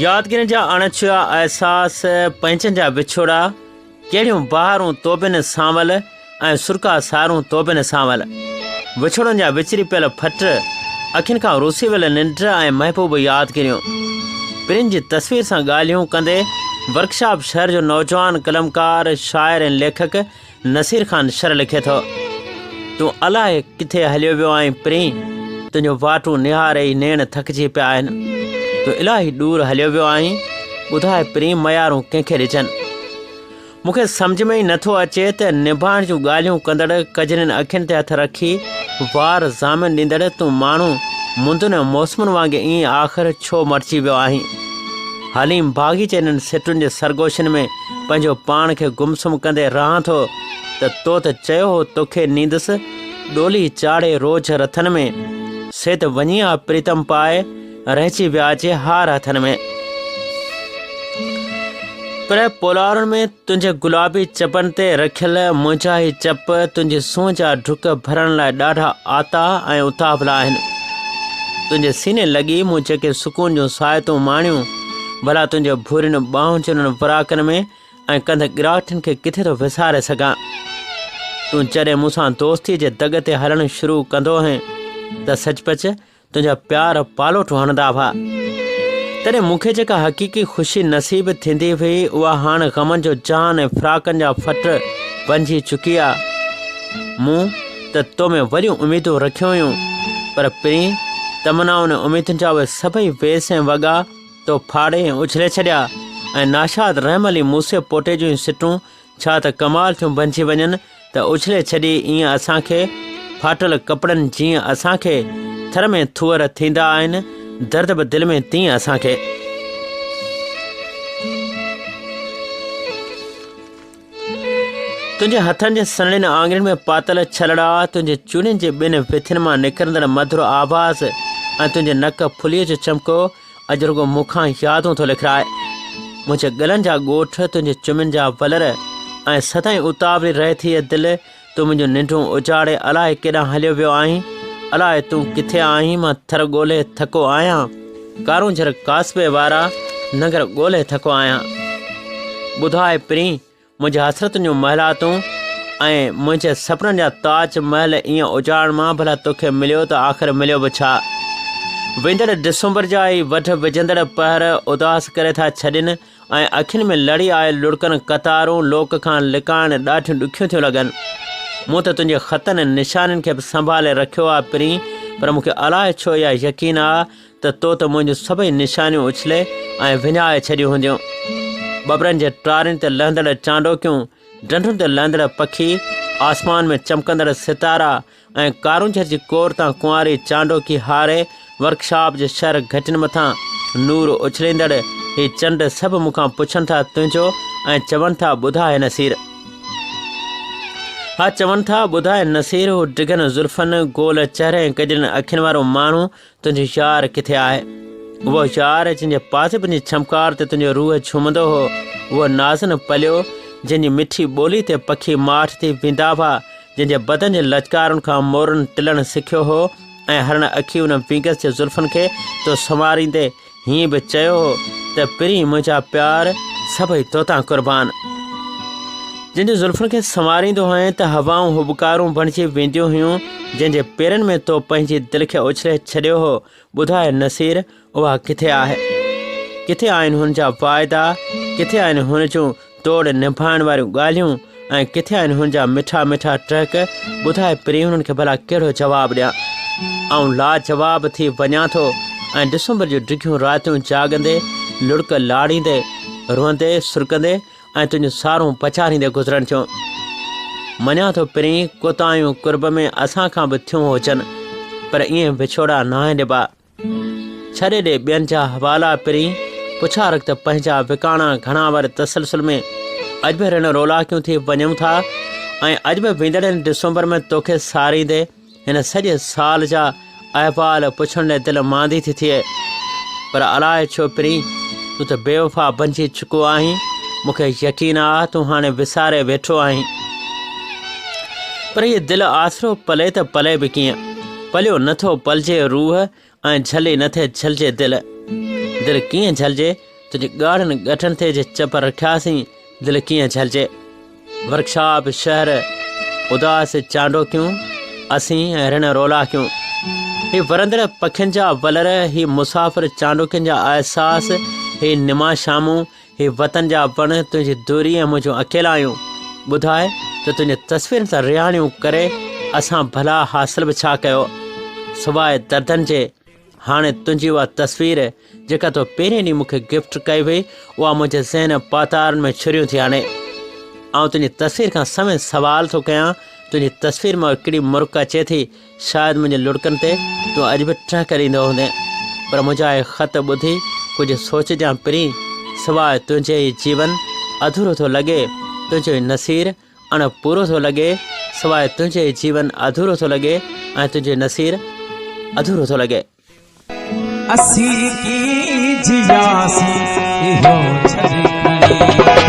يادگيرين جا اڻ ڇهيا احساس، پنهنجن جا وڇوڙا، ڪهڙيون بهارون توبن سانول ۽ سرڪا سارون توبن سانول. وڇوڙن جا وچري پيل ڦٽ، اکين کان روسي ويل ننڊ ۽ محبوب يادگيريون. پرين جي تصوير سان ڳالهيون ڪندي ورڪشاپ شهر جو نوجوان قلمڪار، شاعر ۽ ليکڪ نصير خان شر لکي ٿو، تون الاء ڪٿي هليو ويو آهين پرين، تنهنجون واٽون نهاري ئي نيڻ ٿڪجي پيا آهن. تون الاهي ڏور هليو ويو آهين، ٻڌاء پرين ميارون ڪنهن کي ڏجن؟ مون کي سمجهه ۾ ئي نٿو اچي ته نڀائڻ جون ڳالهيون ڪندڙ ڪجرين اکين تي هٿ رکي وار ضامن ڏيندڙ تون ماڻهو مندن ۽ موسمن وانگي ائين آخر ڇو مٽجي ويو آهين؟ حليم باغي جي انهن سٽن جي سرگوشين ۾ پنهنجو پاڻ کي گم سم ڪندي رهان ٿو ته تو ته چيو هو توکي نيندس ڏولي چاڙهي روجهه رٿن ۾، سي ته وڃي ها پريتم پائي، رهجي ويا جي هار هٿن ۾. پرهه پولارن ۾ تنهنجي گلابي چپن تي رکيل منهنجا هي چپ تنهنجي سونهن جا ڍڪ ڀرڻ لاء ڏاڍا آتا ۽ اتاولا آهن. تنهنجي سيني لڳي مون جيڪي سڪون جون ساعتون ماڻيون، ڀلا تنهنجي ڀورين ٻانهن جي انهن وراڪن ۾ ۽ ڪنڌ ڳراٺين کي ڪٿي ٿو وساري سگهان. تون جڏهن مون سان دوستيء جي دڳ تي هلڻ شروع ڪندو هئين ته سچ پچ تنهنجا پيار پالوٽ هڻندا هئا. تڏهن مون کي جيڪا حقيقي خوشي نصيب ٿيندي هئي، اها هاڻ غمن جو جهان ۽ فراقن جا ڦٽ بنجي چڪي آ. مون ته تو ۾ وڏيون اميدون رکيون هيون، پر پرين تمنائن ۽ اميدن جا اهي سڀئي ويس ۽ وڳا تو ڦاڙي ۽ اڇلي ڇڏيا ۽ ناشاد رحم علي موسي پوٽي جون سٽون ڇا ته ڪمال ٿيون بنجي وڃن ته اڇلي ڇڏي ايئن اسان کي، ڦاٽل ڪپڙن جيئن اسان کي، ٿر ۾ ٿوهر ٿيندا آهن، درد به دل ۾ تيئن اسان کي. تنهنجي هٿن جي سنهڙين آڱرين ۾ پاتل ڇلڙا، تنهنجي چوڙين جي ٻن وٿين مان نڪرندڙ مڌر آواز ۽ تنهنجي نڪ ڦليء جو چمڪو اڄ رڳو مون کان يادون ٿو لکرائي. منهنجي ڳلن جا ڳوٺ، تنهنجي چمين جا ولر ۽ سدائين اتاولي رهي ٿي اي دل، تون منهنجون ننڊون اجاڙي الائي ڪيڏانهن هليو ويو آهين، الائي تون ڪٿي آهين، مان ٿر ڳولهي ٿڪو آهيان، ڪارونجهر ڪاسبي وارا ننگر ڳولهي ٿڪو آهيان. ٻڌاء پرين! منهنجي حسرتن جون محلاتون ۽ منهنجي سپنن جا تاج محل ائين اجاڙڻ مان ڀلا توکي مليو ته آخر مليو به ڇا؟ ويندڙ ڊسمبر جا هي وڍ وجهندڙ پهر اداس ڪري ٿا ڇڏين ۽ اکين ۾ لڙي آيل لڙڪن قطارون لوڪ کان لڪائڻ ڏاڍيون ڏکيون ٿيون لڳن. مون ته تنهنجي خطن ۽ نشانين کي به سنڀالي رکيو آ پرين پر مون کي الائي ڇو اها يقين آ ته تو ته منهنجون سڀئي نشانيون اڇلي ۽ وڃائي ڇڏيون هونديون. ٻٻرن جي ٽارين تي لهندڙ چانڊوڪيون، ڍنڍن تي لهندڙ پکي، آسمان ۾ چمڪندڙ ستارا ۽ ڪارونجهر جي ڪور تان ڪنواري چانڊوڪي هاري ورڪشاپ جي شهر گهٽين مٿان نور اڇليندڙ هي چنڊ سڀ مون کان پڇن ٿا تنهنجو ۽ چون ٿا ٻڌاء نصير! ها چون ٿا ٻڌاء نصير! هو ڊگهن زلفن، گول چهري ۽ ڪجرين اکين وارو ماڻهو تنهنجو يار ڪٿي آهي؟ اهو يار جنهن جي پازيبن جي ڇمڪار تي تنهنجو روح جهومندو هو، اهو نازن پليو جنهن جي مٺي ٻولي تي پکي ماٺ ٿي ويندا هئا، جنهن جي بدن جي لچڪارن کان مورن ٽلڻ سکيو هو ۽ هرڻ اکي ان وينگس جي زلفن کي تو سنواريندي هيئن به چيو هو ته پرين منهنجا پيار سڀئي توتان قربان. جنهن جي زلفن کي سنواريندو هئين ته هوائون هٻڪارون بڻجي وينديون هيون، جنهن جي پيرن ۾ تو پنهنجي دل کي اڇلي ڇڏيو هو، ٻڌاء نصير اها ڪٿي آهي؟ ڪٿي آهن هن جا واعدا، ڪٿي آهن هن جون توڙ نڀائڻ واريون ڳالهيون ۽ ڪٿي آهن هن جا مٺا مٺا ٽهڪ، ٻڌاء پرين هنن کي ڀلا ڪهڙو جواب ڏيان؟ آئون لاجواب ٿي وڃان ٿو ۽ ڊسمبر جون ڊگهيون راتيون جاڳندي، لڙڪ لاڙيندي، روئندي، سرڪندي ۽ تنهنجون سارون پچاريندي گذرن ٿيون. مڃان ٿو پرين ڪوتاهيون قرب ۾ اسان کان به ٿيون هجن پر ائين وڇوڙا ناهن ڏبا. ڇڏي ڏي ٻين جا حوالا پرين، پڇا رک ته پنهنجا وڪاڻا گهڻا واري تسلسل ۾ اڄ به رڻ رولاڪيون ٿي وڃون ٿا ۽ اڄ به ويندڙين ڊسمبر ۾ توکي ساريندي هن سڄي سال جا احوال پڇڻ لاء دل ماندي ٿي ٿئي. پر الاء ڇو پرين، تون ته بيوفا بنجي چڪو آهين، مون کي يقين آ تون هاڻي وساري ويٺو آهين. پر هيء دل آسرو پلي ته پلي به ڪيئن؟ پليو نه ٿو پلجي روح. ۽ جهلي نه ٿي جهلجي دل. دل ڪيئن جهلجي، تنهنجي ڳاڙهن ڳٺن تي جي چپ رکياسين، دل ڪيئن جهلجي. ورڪشاپ شهر اداس چانڊوڪيون، اسين ۽ رڻ رولاڪيون. هي ورندڙ پکين جا ولر، هي مسافر چانڊوڪين جا احساس، هي نما شامون، هي وطن جا وڻ، تنهنجي دوري ۽ منهنجون اڪيلايون. ٻڌاء ته تنهنجي تصويرن سان رهاڻيون ڪري اسان ڀلا حاصل به ڇا ڪيو؟ سواء دردن جي. هاڻي تنهنجي اها تصوير جيڪا تو پهرين ڏينهن مون کي گفٽ ڪئي هئي، اها منهنجي ذهن پاتارن ۾ ڇريون ٿي آڻي. آئون تنهنجي تصوير کان سوين سوال ٿو ڪيان، تنهنجي تصوير مان ڪهڙي مرڪ اچي ٿي، شايد منهنجي لڙڪن تي تون اڄ به ٽهڪ ڏيندو هوندين، پر منهنجا اهي خط ٻڌي ڪجهه سوچجان پرين، سواء تنهنجي هي جيون اڌورو ٿو لڳي، تنهنجو هي نصير اڻ پورو ٿو لڳي، سواء تنهنجي هي جيون اڌورو ٿو لڳي ۽ تنهنجو هي نصير اڌورو ٿو لڳي. اسين ڪيئن جياسين اهو ڇڏ کڻي.